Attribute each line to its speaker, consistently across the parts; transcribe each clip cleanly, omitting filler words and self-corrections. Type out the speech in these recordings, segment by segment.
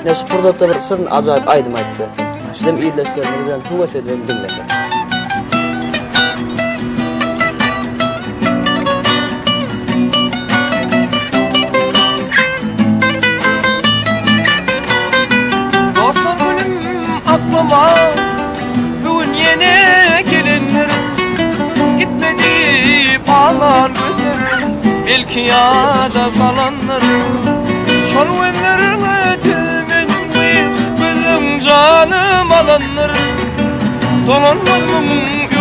Speaker 1: Ine şu pursatda bir şirin ajaýyp aýdym aýdyp berseň. Bizem ildeşlerimiz bilen höwes edibem diňlesek.
Speaker 2: Dostlar günüm aklyma Bu gün ýene gelendir Gitme diýip aglar gözlerim Belki ýada salandyr Şol gözleriňe düzmedim gyz Gözleň janym alandyr Dolanmazmyň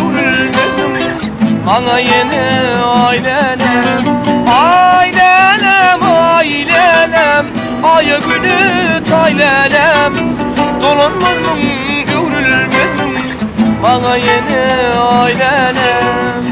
Speaker 2: öwrülmezmiň Maňa ýene aý lälem Aý lälem aý lälem Aýa güne taý lälem Dolanmazmyň öwrülmezmiň Maňa ýene aý lälem.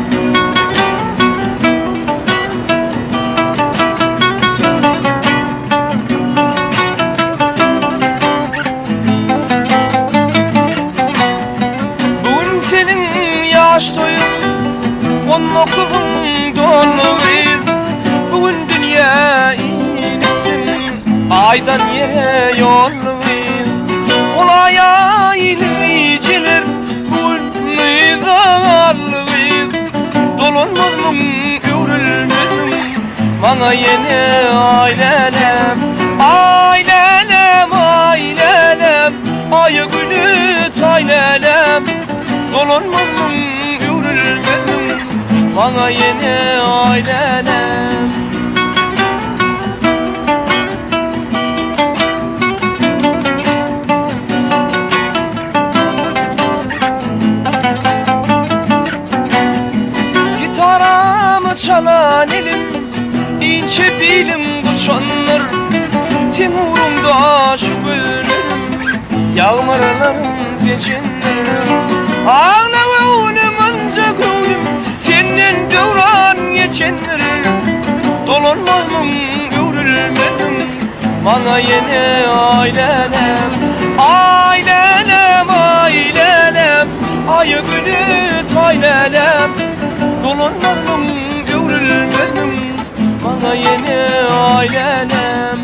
Speaker 2: Bu gün seniň ýaş toýuň, On dokuzyň doldy gyz. Bu gün dünýä inipsiň, Aýdan ýere ýolly gyz. Ol aýa ilijiler, Bu gün nyzarly gyz. Dolanmazmyň, öwrülmezmiň, Maňa ýene aý lälem. Aý lälem, aý lälem, Aýa güne taý lälem. Dolanmazmyň, öwrülmezmiň, Maňa ýene aý lälem. Gitaramy çalan elim Inçe bilim guçandyr Seň ugruňda şu gözlerim Ýagmyrlaryn seçendir Agla göwnüm ynja göwnüm Senden döwran geçendir Dolanmazmyň öwrülmezmiň Maňa ýene aý lälem Aý lälem aý lälem Aýa güne taý lälem Dolanmazmyň öwrülmezmiň Maňa ýene aý lälem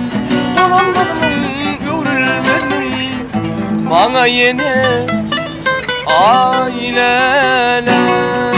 Speaker 2: Dolanmazmyň öwrülmezmiň Maňa ýene aý lälem.